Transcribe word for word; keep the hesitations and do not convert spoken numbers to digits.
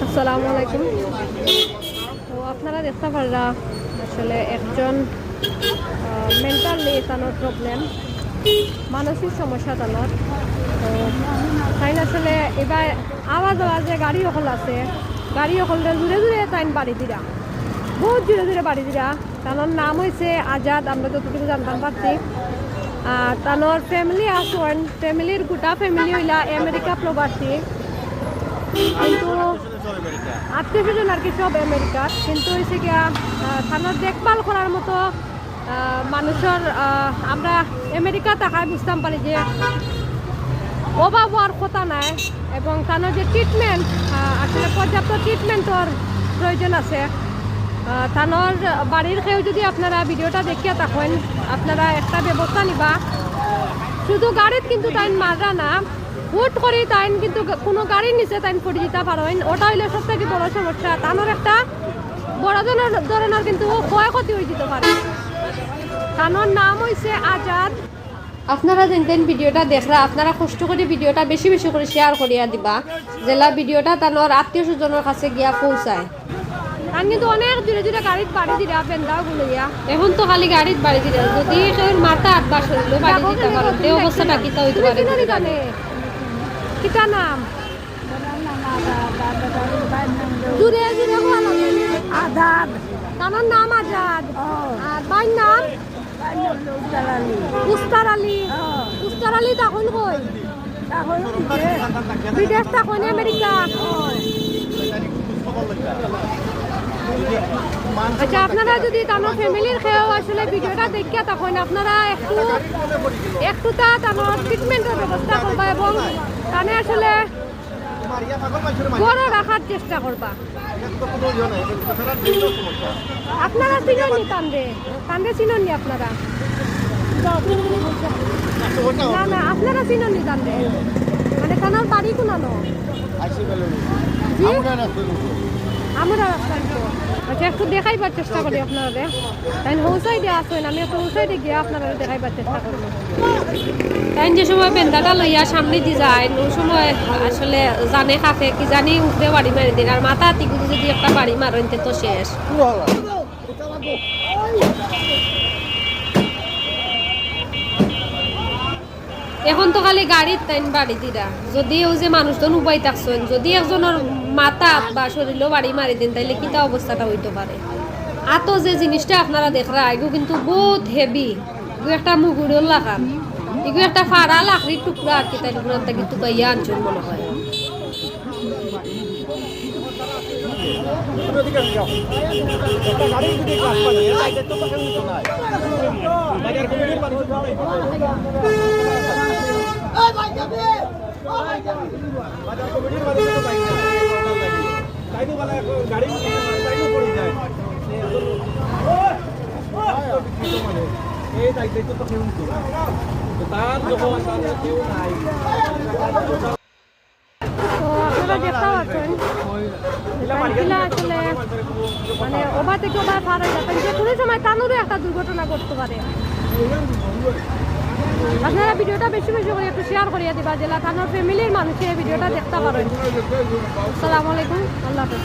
আসসালামু আলাইকুম। তো আপনারা দেখতা পাররা আসলে একজন, আহ, মেন্টালি তানর প্রবলেম, মানসিক সমস্যা তানর। তো তাইন আসলে এবার আওয়াজ আওয়াজে গাড়ি অকল আছে, গাড়ি অকলরে জুরে জুরে তাইন বাড়ি দিরা, বহুত জুরে জুরে বাড়ি দিরা। তানর নাম অইছে আজাদ, আমরা যতটুকু জানতাম পারছি। আর তানর ফ্যামিলি আছইন, ফ্যামিলির গোটা ফ্যামিলি অইলা আমেরিকা প্রবাসী, কিন্তু আত্মীয় স্বজন আর কি সব আমেরিকা। কিন্তু অইছে গিয়া, আহ, তানর দেখভাল করার মতো, আহ, মানুষর, আহ, আমরা আমেরিকা থাকায় বুঝতাম পারি যে অভাব অওয়ার কথা নায়, এবং তানর যে ট্রিটমেন্ট, আহ, আসলে পর্যাপ্ত ট্রিটমেন্টর প্রয়োজন আছে। আহ, তানর বাড়ির কেউ যদি আপনারা ভিডিওটা দেখিয়া থাকইন, আপনারা একটা ব্যবস্থা নিবা। শুধু গাড়িত কিন্তু তাইন মাররা না, হুট করি তাইন কিন্তু গ-, কুনু গাড়ির নিচে তাইন পড়ি যিতা পারইন, ওটা অইলো সব থাকি বড় সমস্যা। তানর একটা বড় ধরনর, ধরনর কিন্তু ক্ষয়ক্ষতি অই যিতো পারে। তানর নাম অইছে আজাদ। আপনারা যেইন যেইন ভিডিওটা দেখরা, আপনারা কষ্ট করি ভিডিওটা বেশি বেশি করি শেয়ার করিয়া দিবা, যেলা ভিডিওটা তানর আত্মীয় স্বজনর কাছে গিয়া পৌঁছায়। তান কিন্তু অনেক জুরে জুরে গাড়িত বাড়ি দিরা, বেন্দা অগুলইয়া। এখন তো খালি গাড়িত বাড়ি দিরা, যদি কেউর মাথাত বা শরীলো বাড়ি দিতা পারইন, তে অবস্থাটা কিতা অইতো পারে? কিতা নাম? জুরে জুরে কওয়া লাগে। আজাদ। তানর নাম আজাদ। ও। আর ভাইর নাম? ভাইর নাম হলো উস্তার আলী। উস্তার আলী। ও। উস্তার আলী থাকইন কই? থাকইন বিদেশ। বিদেশ থাকইন আমেরিকা। ও। আচ্ছা, আপনারা যদি তানর ফ্যামিলির কেউ আসলে ভিডিওটা দেখিয়া থাকইন, আপনারা একটু, একটু তা তানর ট্রিটমেন্টর ব্যবস্থা করবা এবং তানে আসলে ঘরো রাখার চেষ্টা করবা। আপনারা চিনইন নি তানরে? তানরে চিনইন নি আপনারা? না, না, আপনারা চিনইন নি তানরে? মানে, তানর বাড়ি কুনানো? জি? আমরা রাস্তার উপর। আচ্ছা, একটু দেখাইবার চেষ্টা করি আপনারারে। তাইন হউ সাইডে আছইন, আমি একটু হউ সাইডে গিয়া আপনারারে দেখাইবার চেষ্টা করমু। তাইন যে সময় বেন্দাটা লইয়া সামনেদি যাইন, অউ সময় আসলে জানে কাফে কি জানি উপরে বাড়ি মারি দিন, আর মাথাত ইগুদি যদি একটা বাড়ি মারইন, তে তো শেষ। এখন তো খালি গাড়িত তাইন বাড়ি দিরা। যদি অউ যে মানুষজন উবাই থাকছইন, যদি একজনর মাথাত বা শরীলো বাড়ি মারি দিন, তাইলে কিতা অবস্থাটা অইতো পারে? আতো যে জিনিসটা আপনারা দেখরা, ইগু কিন্তু বউত হেভি। ইগু একটা মুগুরর লাখান। ইগু একটা ফাড়া লাকড়ির টুকরা আর কি, তাইন ইগুর থাকি তুকাইয়া আনছইন মনে হয়। এই দায়িত্ব তো কেউ নিত না। তো তার যখন তার কেউ নাই। তো আপনারা দেখতা পারছইন, তাইন কিলা আসলে, মানে, ওবা থাকি ওবা ফার অই যাইতা, যে কুনু সময় তানরও একটা দুর্ঘটনা ঘটতো পারে। আপনারা ভিডিওটা বেশি বেশি করি একটু শেয়ার করিয়া দিবা, যেলা তানর ফ্যামিলির মানুষে এই ভিডিওটা দেখতা পারইন। আসসালামু আলাইকুম, আল্লাহ হাফেজ।